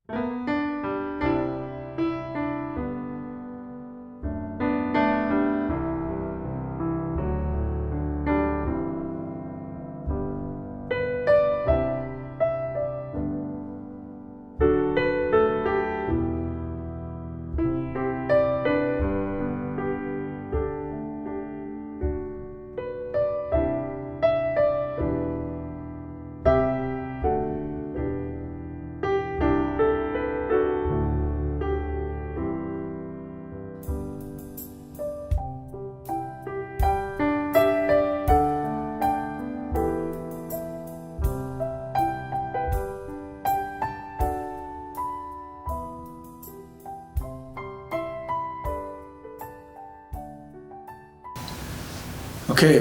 Ok,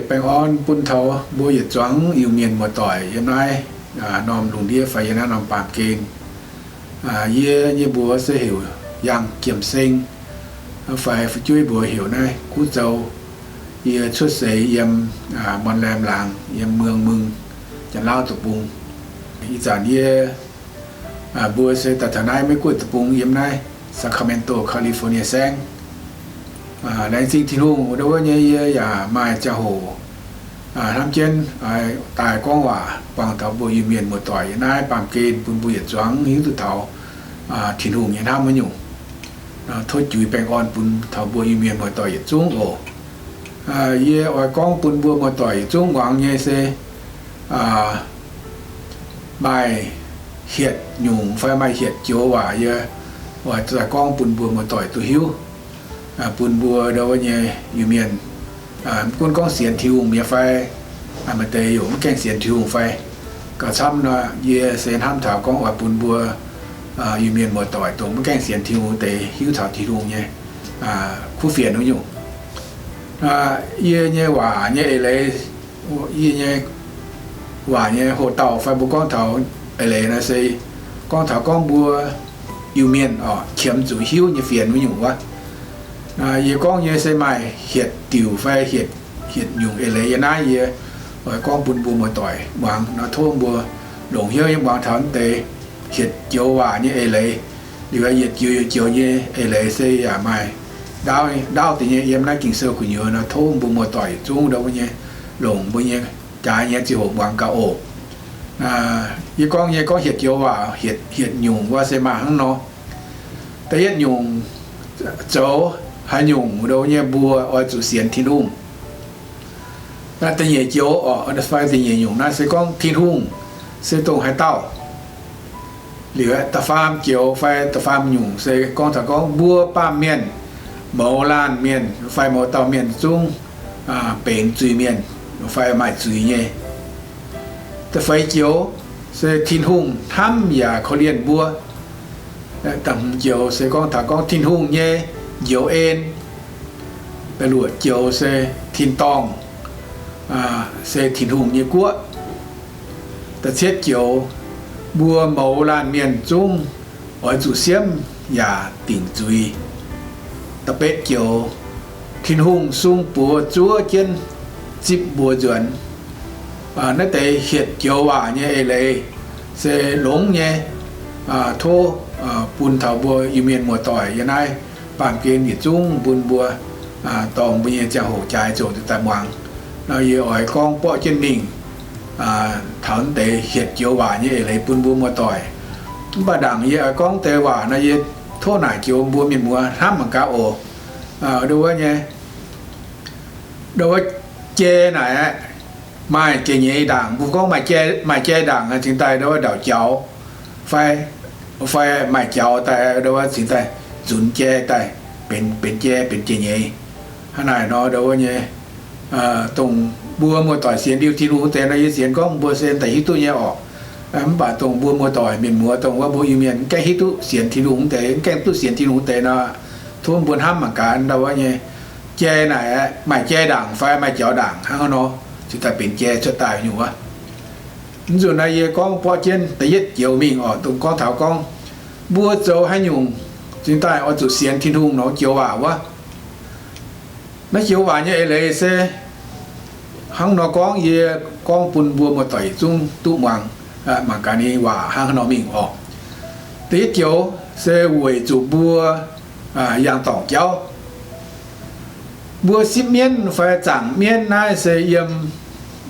baengh orn bun taux mbuo yietc zuangx Iu-Mienh muoz-doic yiem naaiv norm lungh ndiev fai yiem naaiv norm baamh gen. Yie nyei mbuox se heuc Yangh Jiem Seng, fai fu'jueiv mbuox heuc naaiv Kuv Zou. Yie cuotv seix yiem Mon Laem Laangz, yiem Muang Mung, Janx-Lauv Deic-Bung. Ih zanc yie mbuo se daaih taux naaiv Meiv Guoqv deic-bung, yiem naaiv Sacramento, California saengv. Laengz zingh Tin-Hungh, wuov nyei yie yaac maaih ziangh hoc hnamv jienv daaih gorngv waac buangh taux mbuo Iu-Mienh muoz-doic yiem naaiv baamh gen bun mbuo yietc zuangx hiuv duqv taux Tin-Hungh nyei hnamv wuov nyungc. Tov juix baengh orn bun taux mbuo Iu-Mienh muoz-doic yietc zungv oc. Yie oix gorngv bun mbuo muoz-doic yietc zungv muangx nyei se maaih hietc nyungc fai maaih hietc joux waac yie oix daaih gorngv bun mbuo muoz-doic duqv hiuv, bun mbuo ndau wuov nyei Iu-Mienh, mv gunv gorngv sienx Tin-Hungh mi'aqv fai maaih deix yaac mv gaengh sienx Tin-Hungh fai, gauh camv nor, yie se hnamv taux gorngv oix bun mbuo Iu-Mienh muoz-doic dongh mv gaengh sienx Tin-Hungh deix hiuv taux Tin-Hungh nyei kuv fienx wuov nyungc. Yie nyei waac nyei eix leiz, yie nyei waac nyei hoc-dauh fai mbuo gorngv taux eix leiz naaiv se gorngv taux gorngv mbuo Iu-Mienh oc qiemx zuqc hiuv nyei fienx wuov nyungc wuov. Yie gorngv nyei se maaih hietc diuc fai hietc nyungc eix leiz yiem naaiv yie oix gorngv bun mbuo muoz-doic muangx nor, tov mbuo longc hnyouv nyei muangx taux naaiv deix hietc joux waac nyei eix leiz. Liuz yietc joux yietc joux nyei eix leiz se yaac maaih ndaauv, ndaauv deix nyei yiem naaiv Ging-Sou gu'nyuoz nor, tov mbuo muoz-doic yietc zungv ndau wuov nyei longc mbuo nyei jaaix nyei ziangh hoc muangx gaax oc. Yie gorngv nyei gorngv hietc joux waac, hietc nyungc wuov se maaih hnangv nor. Da'yietv nyungc, zoux haaix nyungc ndau nyei mbuo oix zuqc sienx Tin-Hungh. Da'nyeic joux oc, fai da'nyeic nyungc naaiv se gorngv Tin-Hungh se dongh haaix dauh. Liuz da'faam joux fai da'faam nyungc se gorngv taux gorngv mbuo baamh mienh, mouz laanh mienh fai mouz dauh mienh zungv benx zuiz-mienh fai maaih zuiz nyei. Da'feix joux se Tin-Hungh hnamv yaac korv-lienh mbuo. Da'hmz joux se gorngv taux gorngv Tin-Hungh nyei njoux en. Da'luoqc joux se tin-dorngh se Tin-Hungh nyei guoqv. Da'cietv joux, mbuo mouz laanh mienh zungv oix zuqc siemv yaac dingc zuiz. Da'betv joux, Tin-Hungh sung buoz zuov jienv zipv mbuox nzuonx. Naaiv deix hietc joux waac nyei eix leiz se longx nyei. Tov bun taux mbuo Iu-Mienh muoz-doic yiem naaiv baamh gen yietc zungv bun mbuo dorh mbuo nyei ziangh hoc jaaix zoqc daaih muangx. Nor yie oix gorngv borqv jienv mingh taux naaiv deix hietc joux waac nyei eix leiz bun mbuo muoz-doic. Mv baac ndaangc yie oix gorngv deix waac nor, yie tov naaic joux mbuo mienh muoz hnamv mangc gaax oc. Ndo wuov nyei, ndo wuov jai naaic aeqv, maaih jai-nyeiz ndaangc. Mbuo gorngv maaih jai, maaih jai ndaangc cingx daaih ndo wuov ndauc jaux, fai, fai maaih jaux daaih ndo wuov cingx daaih zunx jai daaih benx, benx jai, benx jai-nyeiz. Hnangv naaic nor ndo wuov nyei, dongh mbuo muoz-doic sienx liuz Tin-Hungh deix nor, yie sienx gorngv mbuo se daaih hiuv duqv nyei orqc. Mv baac dongh mbuo muoz-doic mienh muoz, dongh wuov mbuo Iu-Mienh mv gaengh hiuv duqv sienx Tin-Hungh deix, mv gaengh duqv sienx Tin-Hungh deix nor, tov mbuo hnamv mangc gaax ndo wuov nyei, jai naaic aeqv, maaih jai ndaangc fai maaih jaux ndaangc hnangv haaix nor, cingx daaih benx jai cuotv daaih nyungc wuov. Mv nzunc naaiv yie gorngv borqv jienv da'yietv joux mingh orqc, dongh gorngv taux gorngv mbuo zoux haaix nyungc cingx daaih oix zuqc sienx Tin-Hungh nor joux waac wuov. Naaiv joux waac nyei eix leiz se hnangv nor gorngv, yie gorngv bun mbuo muoz-doic yietc zungv duqv muangx, mangc gaax ninh waac hnangv haaix nor mingh orqc. Da'yietv joux se weic zuqc mbuo yangh dorngc jauv. Mbuo sipv mienv fai zaangc mienv naaiv se yiem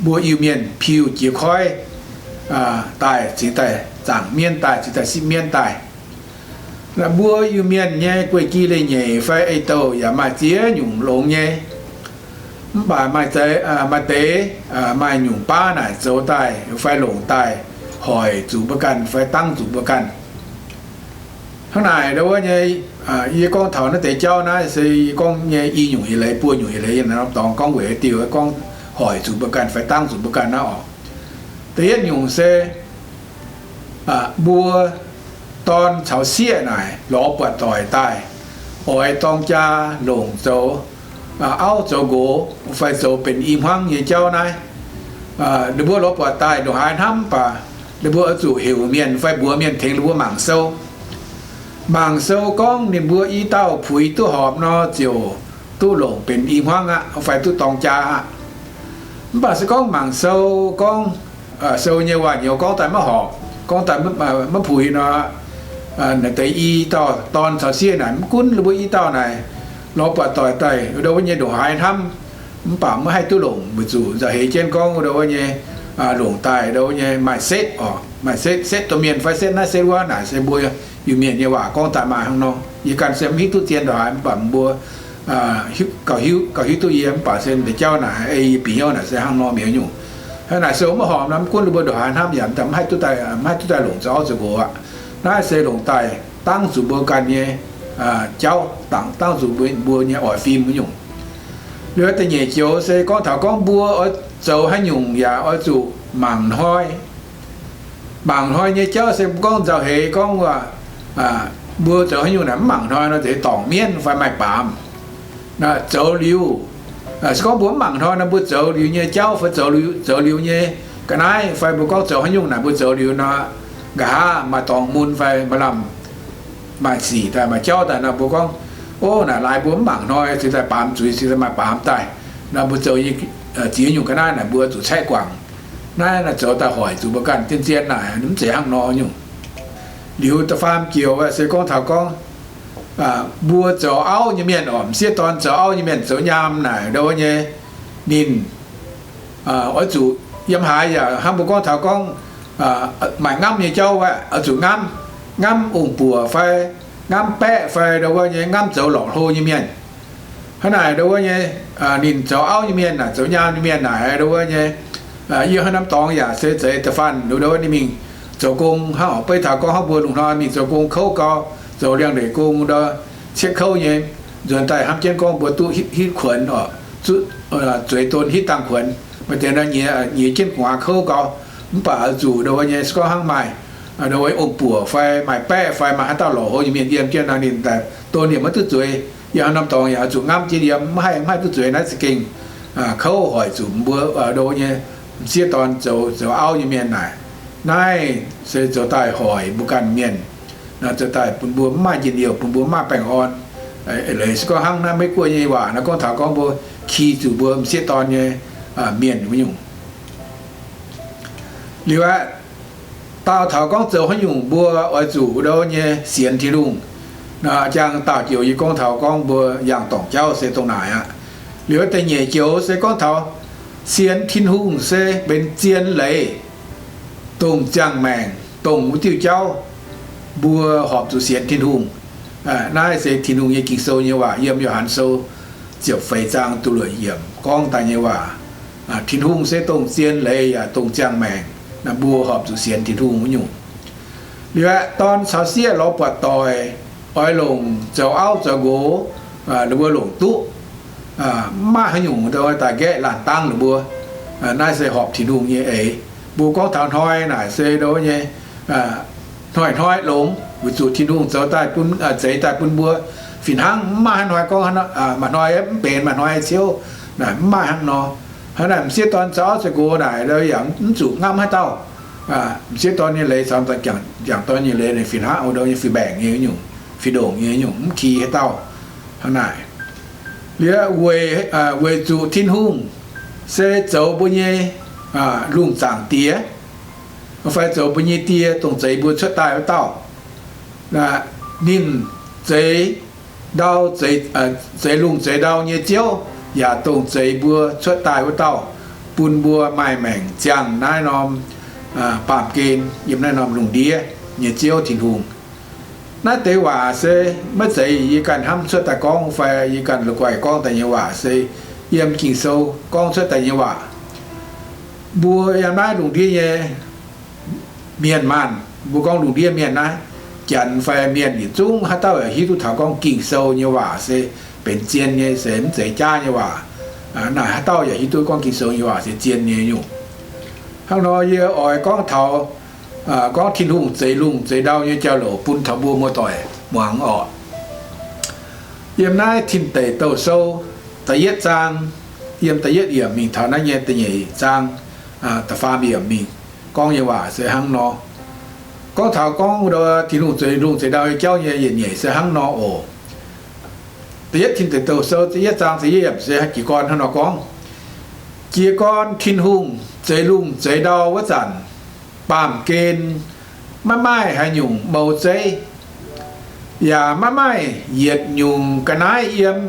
mbuo Iu-Mienh piu jiex koiv daaih, cingx daaih zaangc mienv daaih, cingx daaih sipv mienv daaih. Mbuo Iu-Mienh nyei guei-gi leiz-nyeic fai ei-douh yaac maaih ziex nyungc longx nyei. Mv baac maaih deix, maaih nyungc baav naaic zoux daaih fai longc daaih hoic zuqc mbuo ganh fai dangv zuqc mbuo ganh. Hnangv naaic ndau wuov nyei, yie gorngv taux naaiv deix jauv naaiv se yie gorngv nyei i nyungc eix leiz, buo nyungc eix leiz, yie naaiv norm dorngx gorngv weic diuh gorngv hoic zuqc mbuo ganh fai dangv zuqc mbuo ganh naaiv oc. Da'yietv nyungc se mbuo dorn caux sieqv naaic lorz buatc doic daaih, oix dorng jaa longc zoux auv zoux nqox fai zoux benx i hmuangv nyei jauv naaiv. Ninh mbuo lorz buatc daaih ndongc haaix hnamv baac ninh mbuo oix zuqc heuc mienh fai mbuox mienh tengx ninh mbuo mangc sou. Mangc sou gorngv ninh mbuo i dauh puix duqv horpc nor, ziouc duqv longc benx i hmuangv aqv fai duqv dorng jaa aqv. Mv baac se gorngv mangc sou gorngv sou nyei waac-nyouz gorngv daaih maiv horpc, gorngv daaih maiv puix nor, naaiv deix i dauh dorn caux sieqv naaic, mv gunv ninh mbuo i dauh naaic lorz buatc doic daaih ndau wuov nyei ndongc haaix hnamv, mv baac maiv haih duqv longc, weic zuqc nzauh heix jienv gorngv ndau wuov nyei longc daaih ndau wuov nyei maaih setv oc, maaih setv, setv domh mienh fai setv naaiv setv wuov naaic se mbuo Iu-Mienh nyei waac gorngv daaih maaih hnangv nor. Yie ganh se mv hiuv duqv zien ndongc haaix, mv baac mbuo gauh hiuv, gauh hiuv duqv yie, mv baac se deix jauv naaic ei yie bieqc hnyouv naaic se hnangv nor mi'aqv nyungc. Hnangv naaic sou maiv horpc nor, mv gunv ninh mbuo ndongc haaix hnamv yaac mv haih duqv daaih, mv haih duqv daaih longc zoux auv zoux nqox aqv. Naaiv se longc daaih dangv zuqc mbuo ganh nyei jauv, dangv zuqc mbuo nyei oix fim wuov nyungc. Liuz da'nyeic joux se gorngv taux gorngv mbuo oix zoux haaix nyungc yaac oix zuqc mangc hnoi. Mangc hnoi nyei jauv se mbuo gorngv nzauh heix gorngv waac, mbuo zoux haaix nyungc naaic mv mangc hnoi nor, deix dorngc mienv fai maaih baamz zoux liuz. Se gorngv mbuo mv mangc hnoi nor, mbuo zoux liuz nyei jauv fai zoux liuz, zoux liuz nyei ga'naaiv fai mbuo gorngv zoux haaix nyungc naaic mbuo zoux liuz nor, nqa'haav maaih dorngx mun fai maaih lamh, maaih sic daaih, maaih jauv daaih nor, mbuo gorngv, ov, naaic laaix mbuo mv mangc hnoi cingx daaih baamz zuiz, cingx daaih maaih baamz daaih nor, mbuo zoux nyei ziex nyungc ga'naaiv naaic mbuo zuqc caeqv guangc. Naaiv naaic zoux daaih hoic zuqc mbuo ganh zien-zien naaic mv zeiz hnangv nor nyungc. Liuz da'faam joux se gorngv taux gorngv mbuo zoux auv nyei mienh oc, m'sieqv dorn zoux auv nyei mienh zoux nyaam naaic ndau wuov nyei, ninh oix zuqc yiem haaix yaac hnangv mbuo gorngv taux gorngv maaih ngamv nyei jauv aqv, oix zuqc ngamv, ngamv ong-buoc fai ngamv baeqv fai ndau wuov nyei ngamv zoux lorqc hlo nyei mienh. Hnangv naaic ndau wuov nyei, ninh zoux auv nyei mienh naaic, zoux nyaam nyei mienh naaic ndau wuov nyei, yie hnangv norm dorngx yaac se zeiz da'faanh ndau wuov ninh mingh zoux gong hnangv oc. Beiv taux gorngv hnangv mbuo lungh hnoi mingh zoux gong kouv gau, zoux liangx-ndeic gong ndau, cieqv kouv nyei, nzuonx daaih hnamv jienv gorngv mbuo duqv hitv kuonx oc, zuqv zueiz don hitv dangh kuonx, maaih deix nor nyiex, nyiex jienv gu'nguaaz kouv gau. Mv baac oix zuqc ndau wuov nyei se gorngv hnangv maaih ndau wuov ong-buoc fai maaih baeqv fai maaih haaix dauh lorqc hlo nyei mienh yiem jienv nor, ninh daaih don yaac maiv duqv zueiz. Yiem hnangv norm dorngx yaac oix zuqc ngamv jienv yiem, maiv haih, maiv haih duqv zueiz. Naaiv za'gengh kouv hoic zuqc mbuo ndau wuov nyei m'sieqv dorn zoux, zoux auv nyei mienh naaic. Naaiv se zoux daaih hoic mbuo ganh mienh, zoux daaih bun mbuo mv maaih njien-youh, bun mbuo mv maaih baengh orn. Eix leiz se gorngv hnangv naaiv Meiv-Guoqv nyei waac naaiv gorngv taux gorngv mbuo ki zuqc mbuo m'sieqv dorn nyei mienh wuov nyungc. Liuz aeqv, daauh taux gorngv zoux haaix nyungc mbuo oix zuqc ndau nyei sienx Tin-Hungh. Jang daauh joux yie gorngv taux gorngv mbuo yangh dorngc jauv se dongh naaic aqv. Liuz da'nyeic joux se gorngv taux sienx Tin-Hungh se benx zien leiz, dongh ziangh maengc, dongh wuov diuh jauv, mbuo horpc zuqc sienx Tin-Hungh. Naaiv se Tin-Hungh nyei Ging-Sou nyei waac yiem Yo^han Sou ziepc feix zaang duqv luoqc yiemc gorngv daaih nyei waac. Tin-Hungh se dongh zien leiz yaac dongh ziangh maengc, mbuo horpc zuqc sienx Tin-Hungh wuov nyungc. Liuz aeqv, dorn caux sieqv lorz buatc doic, oix longc zoux auv zoux nqox, ninh mbuo longc duqv, mv maaih haaix nyungc daaih nqaeqv laanh dangv ninh mbuo. Naaiv se horpc Tin-Hungh nyei eix. Mbuo gorngv taux hnoi naaic se ndau nyei, hnoi-hnoi longx, weic zuqc Tin-Hungh zoux daaih bun, zeix daaih bun mbuo. Fih hnangv mv maaih hnoi gorngv maaih hnoi mv benx, maaih hnoi ciouv, naaic mv maaih hnangv nor. Hnangv naaic m'sieqv dorn zoux auv zoux nqox naaic, yaac mv zuqc ngamv haaix dauh. M'sieqv dorn nyei leiz caux m'jangc dorn nyei leiz fih hnangv, ndau nyei fih mbaengc nyei nyungc, fih ndongc nyei nyungc, mv ki haaix dauh. Hnangv naaic, liuz weic zuqc Tin-Hungh se zoux mbuo nyei lungh zaangc Diex, fai zoux mbuo nyei Die, dongh zeix mbuo cuotv daaih wuov dauh. Ninh zeix ndau, zeix lungh zeix ndau nyei Ziouv, yaac dongh zeix mbuo cuotv daaih wuov dauh, bun mbuo maaih maengc ziangh naaiv norm baamh gen yiem naaiv norm lungh ndiev nyei Ziouv Tin-Hungh. Naaiv deix waac se maiv zeiz yie ganh hnamv cuotv daaih gorngv fai yie ganh la'guaih gorngv daaih nyei waac, se yiem Ging-Sou gorngv cuotv daaih nyei waac. Mbuo yiem naaiv lungh ndiev nyei mienh maanh, mbuo gorngv lungh ndiev mienh naaiv, Janx fai mienh yietc zungv haaix dauh yaac hiuv duqv taux gorngv Ging-Sou nyei waac se benx zien nyei, se mv zeiz jaav nyei waac. Naaic haaix dauh yaac hiuv duqv gorngv Ging-Sou nyei waac se zien nyei nyungc. Hnangv nor yie oix gorngv taux, gorngv Tin-Hungh zeix lungh zeix ndau nyei jauv-louc bun taux mbuo muoz-doic muangx orqc. Yiem naaiv Tin Deic Douh Sou da'yietv zaang, yiem da'yietv yiemc mingh taux naaiv nyei da'nyeic zaang da'faam yiemc mingh gorngv nyei waac se hnangv nor. Gorngv taux gorngv Tin-Hungh zeix lungh zeix ndau nyei jauv nyei yietc nyeic se hnangv nor oc. Da'yietv Tin Deic Douh Sou da'yietv zaang da'yietv yiemc se jiez gorn hnangv nor gorngv, Jiez gorn Tin-Hungh zeix lungh zeix ndau wuov zanc, baamh gen maiv maaih haaix nyungc mou zeiv, yaac maiv maaih yietc nyungc ga'naaiv yiem,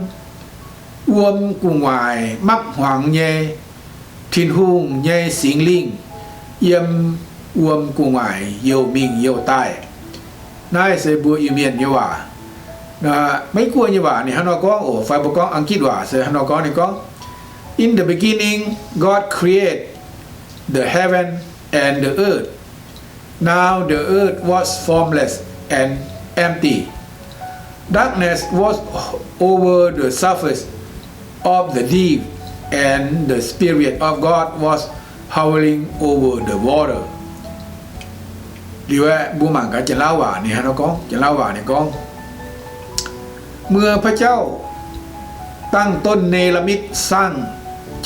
wuom gu'nguaaic mapv hmuangx nyei, Tin-Hungh nyei Singx Lingh yiem wuom gu'nguaaic youh mingh youh daaih. Naaiv se mbuo Iu-Mienh nyei waac. Meiv Guoqv nyei waac ninh hnangv nor gorngv oc, fai mbuo gorngv Ang^gitv waac se hnangv nor gorngv, ninh gorngv, In the beginning, God created the heaven and the earth. Now the earth was formless and empty. Darkness was over the surface of the deep, and the Spirit of God was hovering over the water. Liuz aeqv, mbuo mangc gaax Janx-Laauv waac ninh hnangv nor gorngv, Janx-Laauv waac ninh gorngv, เมื่อพระเจ้าตั้งต้นเนรมิตสร้าง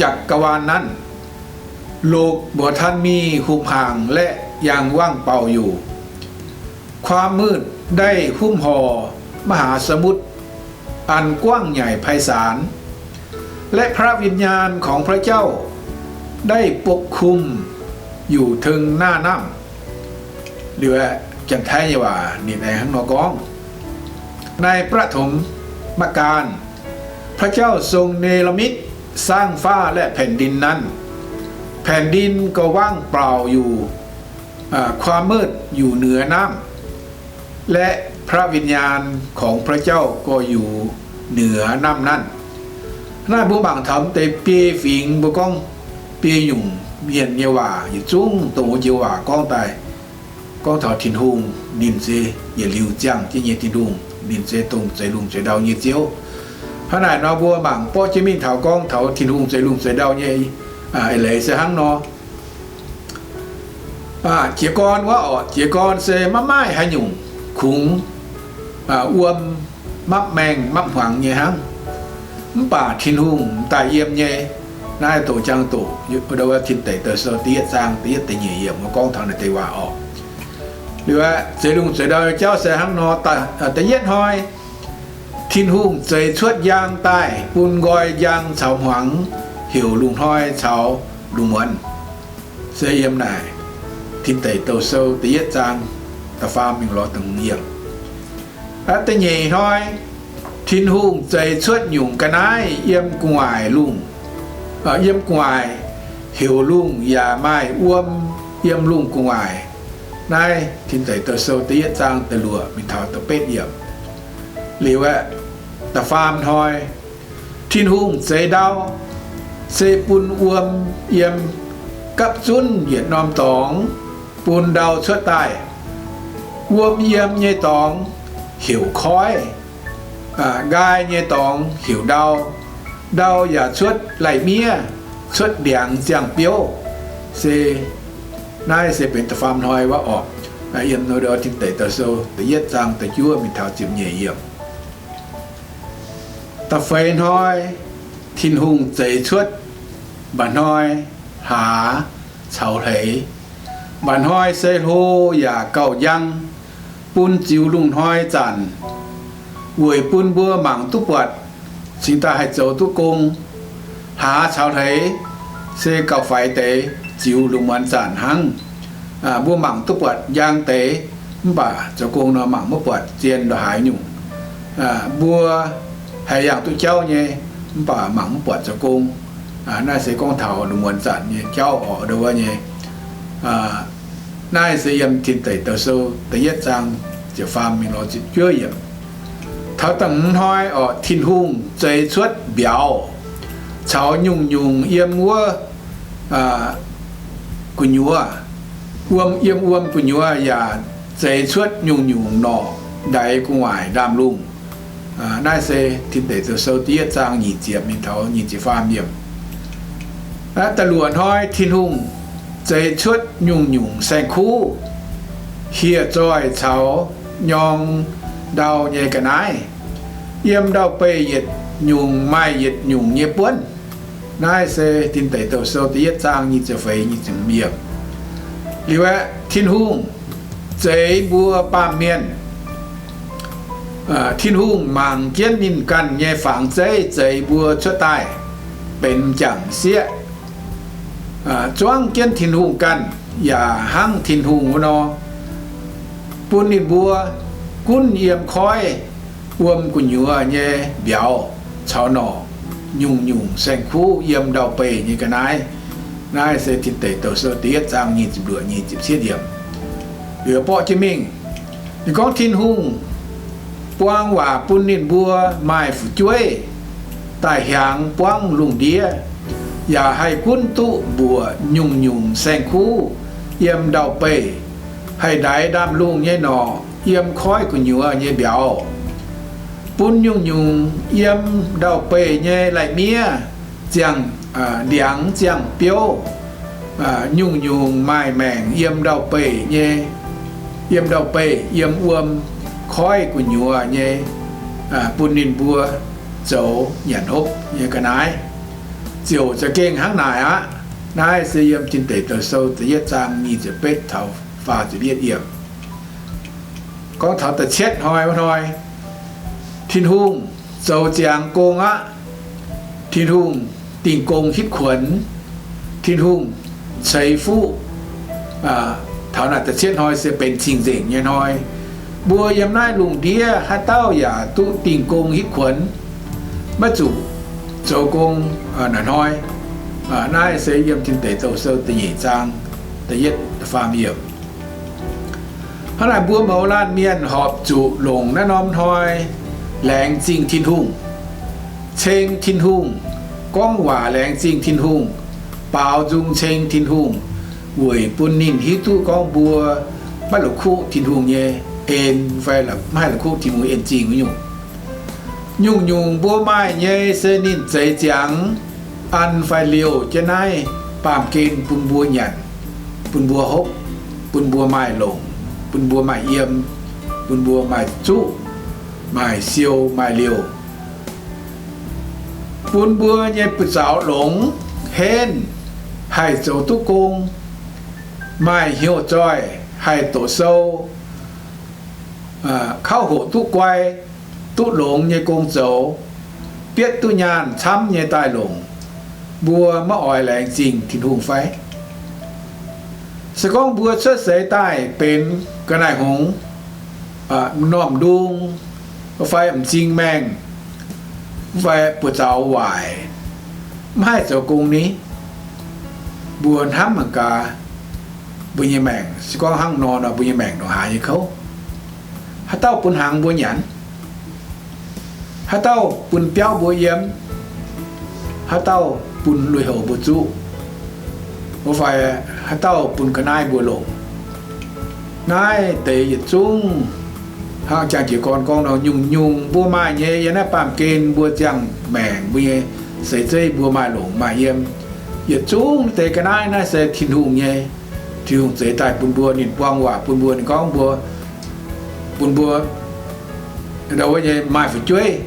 จักรวาลนั้น โลกบ่ทันมีหุบห่างและยังว่างเปล่าอยู่ ความมืดได้หุ้มห่อมหาสมุทรอันกว้างใหญ่ไพศาล และพระวิญญาณของพระเจ้าได้ปกคลุมอยู่เทิงหน้าน้ำ Liuz aeqv, Janx-Taiv nyei waac ninh aengx hnangv nor gorngv, ในปฐมกาล พระเจ้าทรงเนรมิตสร้างฟ้าและแผ่นดินนั้น แผ่นดินก็ว่างเปล่าอยู่ อ่า ความมืดอยู่เหนือน้ำ และพระวิญญาณของพระเจ้าก็อยู่เหนือน้ำนั่น Naaiv mbuo mangc taux deix biei fingx, mbuo gorngv biei nyungc mienh nyei waac yietc zungv dongh wuov joux waac gorngv daaih, gorngv taux Tin-Hungh ninh se yietc liuz ziangh jienv nyei Tin-Hungh, ninh se dongh zeix lungh zeix ndau nyei Ziouv. Hnangv naaic nor mbuo mangc borqv jienv mingh taux gorngv taux Tin-Hungh zeix lungh zeix ndau nyei eix leiz se hnangv nor. Jiez gorn wuov orqc, jiez gorn se maiv maaih haaix nyungc kungx wuom mapv maengh mapv hmuangx nyei hnangv. Mv baac Tin-Hungh m'daaih yiem nyei. Naaiv doqc jangx doqc, Tin Deic Douh Sou da'yietv zaang da'yietv da'nyeic yiemc gorngv taux naaiv deix waac orqc. Liuz aeqv, zeix lungh zeix ndau nyei jauv se hnangv nor. Da'yietv hnoi, Tin-Hungh zeix cuotv njang daaih bun nqoi njang caux hmuangx heuc lungh hnoi caux lungh muonz. Se yiem naaic Tin Deic Douh Sou da'yietv zaang da'faam mingh lorz da'hmz yiemc. Da'nyeic hnoi, Tin-Hungh zeix cuotv nyungc ga'naaiv yiem gu'nguaaic lungh, yiem gu'nguaaic heuc lungh yaac maaih wuom yiem lungh gu'nguaaic. Naaiv Tin Deic Douh Sou da'yietv zaang da'luoqc mingh taux da'betv yiemc. Liuz aeqv, da'faam hnoi, Tin-Hungh zeix ndau, se bun wuom yiem gapv zunv yietc norm dorngx, bun ndau cuotv daaih. Wuom yiem nyei dorngx heuc koiv, nqaai nyei dorngx heuc ndau. Ndau yaac cuotv lai-miev, cuotv ndiangx ziangh biouv. Se, naaiv se benx da'faam hnoi wuov orqc. Yiem Tin Deic Douh Sou da'yietv zaang da'juov mingh taux ziepc nyeic yiemc. Da'feix hnoi, Tin-Hungh zeix cuotv mba'hnoi hlaax caux hleix. Mba'hnoi se hlo yaac gauh njang, bun ziux lungh hnoi zanc, weic bun mbuo mangc duqv buatc, cingx daaih haih zoux duqv gong. Hlaax caux hleix se gauh faix deix, ziux lungh muonz zanc hnangv. Mbuo mangc duqv buatc njang deix, mv baac zoux gong nor mangc maiv buatc zien lorz haaix nyungc. Mbuo haih yangh duqv jauv nyei, mv baac mangc mv buatc zoux gong. Naaiv se gorngv taux muonz zanc nyei jauv orqc, ndo wuov nyei. Naaiv se yiem Tin Deic Douh Sou da'yietv zaang ziepc faam mingh lorz ziepc juov yiemc. Taux da'hmz hnoi orqc, Tin-Hungh zeix cuotv mbiauz caux nyungc-nyungc yiem wuov gu'nyuoz, wuom, yiem wuom gu'nyuoz yaac zeix cuotv nyungc-nyungc norqc, ndaix gu'nguaaic, ndaamv-lungh. Naaiv se Tin Deic Douh Sou da'yietv zaang nyic ziepc mingh taux nyic ziepc faam yiemc. Da'luoqc hnoi Tin-Hungh zeix cuotv nyungc-nyungc saeng-kuv, hieh zoih caux nyorng ndau nyei ga'naaiv, yiem ndau-beih yietc nyungc maaih yietc nyungc nyei buonv. Naaiv se Tin Deic Douh Sou da'yietv zaang nyic ziepc feix, nyic ziepc yiemc. Liuz aeqv, Tin-Hungh zeix mbuo baamh mienh. Tin-Hungh mangc jienv ninh ganh nyei fangx zeiv zeix mbuo cuotv daaih benx m'jangc sieqv, zuangv jienv Tin-Hungh ganh yaac hnangv Tin-Hungh wuov nor, bun ninh mbuo gunv yiem koiv wuom gu'nyuoz nyei mbiauz caux norqc, nyungc-nyungc saeng-kuv yiem ndau-beih nyei ga'naaiv. Naaiv se Tin Deic Douh Sou da'yietv zaang nyic ziepc luoqc, nyic ziepc cietv yiemc. Liuz borqv jienv mingh, ninh gorngv Tin-Hungh buang waac bun ninh mbuo maaih fu'jueiv daaih hiaangx buangv lungh ndiev, yaac haih gunv duqv mbuoqc nyungc-nyungc saeng-kuv yiem ndau-beih, haih ndaix ndaamv-lungh nyei norqc yiem koiv gu'nyuoz nyei mbiauz, bun nyungc-nyungc yiem ndau-beih nyei lai-miev ziangh ndiangx ziangh biouv, nyungc-nyungc maaih maengc yiem ndau-beih nyei, yiem ndau-beih, yiem wuom koiv gu'nyuoz nyei, bun ninh mbuo zoux nyanc hopv nyei ga'naaiv. Ziouc za'gengh hnangv naaic aqv. Naaiv se yiem Tin Deic Douh Sou da'yietv zaang nyic ziepc betv taux faah ziepc yietv yiemc. Gorngv taux da'cietv hnoi wuov hnoi, Tin-Hungh zoux ziangx gong aqv. Tin-Hungh dingh gong hitv kuonx. Tin-Hungh ceix fuqv. Taux naaic da'cietv hnoi se benx cing-nzengc nyei hnoi. Mbuo yiem naaiv lungh ndiev haaix dauh yaac duqv dingh gong hitv kuonx, maiv zuqc zoux gong naaic hnoi. Naaiv se yiem Tin Deic Douh Sou da'nyeic zaang da'yietv, da'faam yiemc. Hnangv naaic mbuo mouz laanh mienh horpc zuqc longc naaiv norm hnoi laengz zingh Tin-Hungh, ceng Tin-Hungh, gorngv waac laengz zingh Tin-Hungh, baaux nzung ceng Tin-Hungh, weic bun ninh hiuv duqv gorngv mbuo maiv la'kuqv Tin-Hungh nyei en fai maiv haih la'kuqv Tin-Hungh en zingh wuov nyungc. Nyungc-nyungc mbuo maaih nyei se ninh zeix ziangx an fai liouh jienv naaiv baamh gen bun mbuo nyanc, bun mbuo hopv, bun mbuo maaih longc, bun mbuo maaih yiem, bun mbuo maaih zuqv, maaih siou, maaih liouh, bun mbuo nyei buoz-zaux longx, henv, haih zoux duqv gong, maaih hnyouv zoih, haih doqc sou, kauv hoqc duqv guai, duqv longx nyei gong zoux, bietv duqv nyaanh camv nyei daaih longc, mbuo maiv oix laengz zingh Tin-Hungh fai? Se gorngv mbuo cuotv seix daaih benx ga'naaiv-hngongx, m'normh ndung, fai m'zing maengh, fai buoz-zaux waaic, maiv haih zoux gong ni, mbuo hnamv mangc gaax, mbuo nyei maengc se gorngv hnangv nor nor, mbuo nyei maengc ndongc haaix nyei kouv? Haaix dauh bun hnaangx mbuo nyanc? Haaix dauh bun biauv mbuo yiem? Haaix dauh bun lui-houx mbuo zuqv? Mv fai haaix dauh bun ga'naaiv mbuo longc? Naaiv deix yietc zungv hnangv jangx jiez gorn gorngv nor, nyungc-nyungc mbuo maaih nyei yiem naaiv baamh gen mbuo ziangh maengc mbuo nyei seix zeiv mbuo maaih longc maaih yiem, yietc zungv deix ga'naaiv naaiv se Tin-Hungh nyei. Tin-Hungh zeix daaih bun mbuo, ninh buang waac bun mbuo, ninh gorngv mbuo, bun mbuo ndau wuov nyei maaih fu'jueiv,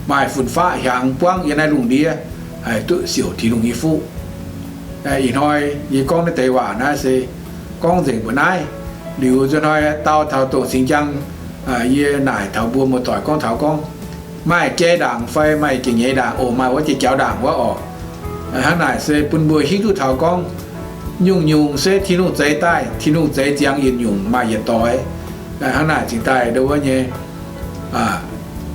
maaih fun-faqv hiaangx buangv yiem naaiv lungh ndiev, haih duqv siouc Tin-Hungh nyei fuqv. Ih hnoi yie gorngv naaiv deix waac naaiv se gorngv nzengc mbuo naaiv. Liuz nzunc hnoi dau taux dongh singx jaang, yie naaic taux mbuo muoz-doic gorngv taux gorngv, maaih jai ndaangc fai maaih jai-nyeiz ndaangc oc, maaih wuov jai-jaux ndaangc wuov orqc. Hnangv naaic se bun mbuo hiuv duqv taux gorngv, nyungc-nyungc se Tin-Hungh zeix daaih, Tin-Hungh zeix ziangx yietc nyungc maaih yietc doix. Hnangv naaic cingx daaih ndo wuov nyei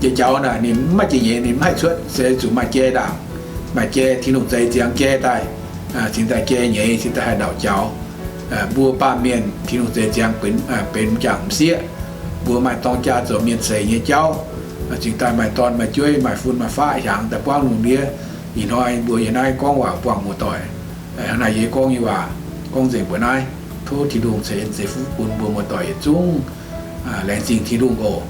jai jaux naaic ninh maiv jiex nyeiz, ninh maiv haih cuotv, se zuqc maaih jai ndaangc, maaih jai, Tin-Hungh zeix ziangx jai daaih, cingx daaih jai nyeiz, cingx daaih haih ndauc jaux. Mbuo baamh mienh Tin-Hungh zeix ziangx benx m'jangc m'sieqv, mbuo maaih dorng jaa zoux mienh seix nyei jauv, cingx daaih maaih dorn maaih jueiv, maaih fun maaih faqv hiaangx daaih buangv lungh ndiev. Ih hnoi mbuo yiem naaiv gorngv waac buangh muoz-doic. Hnangv naaic yie gorngv nyei waac gorngv nzengc mbuo naaiv. Tov Tin-Hungh ceix en ceix fuqv bun mbuo muoz-doic yietc zungv. Laengz zingh Tin-Hungh oc.